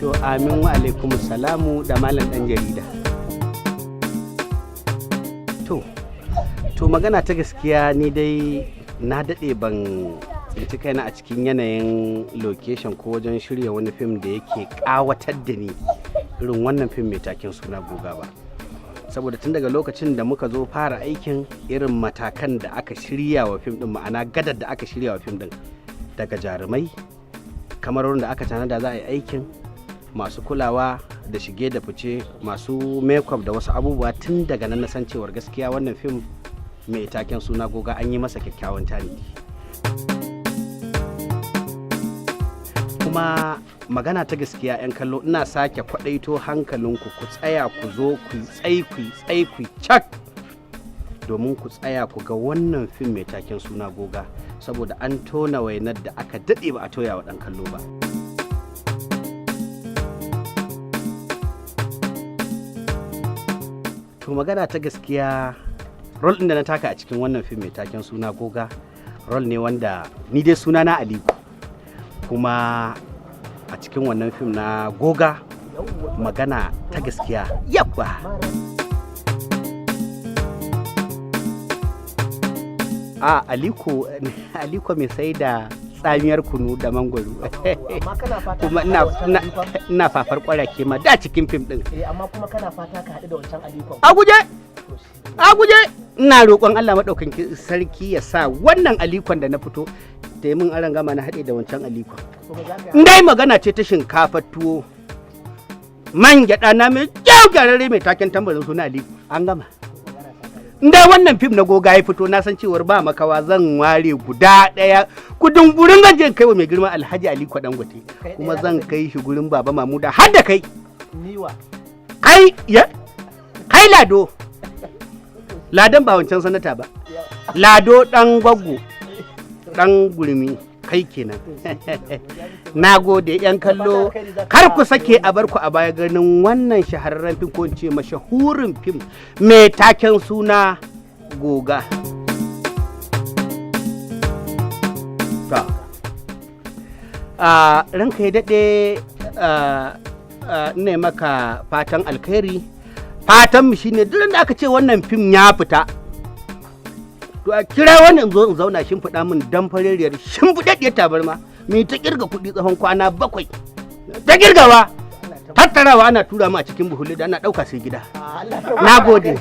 To, amin, wa alaikum salamu da malam dan jarida. To, magana ta gaskiya, ni dai na daɗe ban tsinci kaina a cikin yanayin location ko wajen shirya wani fim da yake ƙawatar da ni irin wannan fim mai taken suna Goga ba. Saboda tun daga lokacin da muka zo fara aikin, irin matakan da aka shirya wa fim din, ma'ana gadar da aka shirya wa fim din, daga jarumai, kamar da aka tanada za a yi aikin, masu kulawa da shige da fice, masu makeup da wasu abubuwa, tun daga nan na san cewar gaskiya wannan fim mai taken suna Goga an yi masa kyakkyawan tanadi. Kuma magana ta gaskiya, 'yan kallo, ina sake kwadaito hankalinku, ku tsaya, ku zo ku yi tsai, ku yi tsai, ku yi cak, domin ku tsaya ku ga wannan fim mai taken suna Goga, saboda an tona wainar da aka daɗe ba a toya wa ɗan kallo ba. To, magana ta gaskiya, role ɗin da na taka a cikin wannan fim mai taken suna Goga, role ne wanda ni dai suna na Aliko. Kuma a cikin wannan fim na Goga, magana ta gaskiya, yabba a Aliko, Aliko mai sai da tsamiyar kunu da mangwaro. Amma kana fata Kuma ka ina haɗu da wancan Alikon? Ina fafar kwarake ma da cikin fim din. Eh, amma kuma kana fata ka haɗu da wancan Alikon? A guje. To shi. A guje. Ina roƙon Allah maɗaukakin sarki ya sa wannan Alikon da na fito da yi min aron gama na haɗe da wancan Alikon. To ba za ka In dai magana ce ta shinkafa, tuwo, man gyaɗa na mai kyau, gyararre, mai taken tambarin suna Aliko, an gama. In dai wannan fim na Goga ya fito, na san cewar ba makawa zan ware guda ɗaya kudin gurin, zan je in kai wa mai girma Alhaji Aliko Dangote. Kai Kuma ɗaya zan za ka kai shi gurin Baba Mamuda har da kai. Niwa? Kai ya kai Lado, Ladan, ba wancan sanata ba, Lado dan Gwaggo dan Gurmi, kai kenan. Na gode, yan kallo. Kar ku sake a bar ku a baya ganin wannan shahararren fim, ko in ce mashahurin fim mai taken suna Goga. Ta. Ranka ya daɗe, ina maka fatan alkhairi. Fatan mu shine duk da aka ce wannan fim ya fita, to a kira wannan zo in zauna, shimfiɗa min dan fareriyar shimfiɗaɗɗiyar tabarma, mu ta kirga kuɗi tsawon kwana 7, ta kirgawa, tattarawa, ana tura mu a cikin buhuli da ana ɗauka sai gida. Allah. Na gode.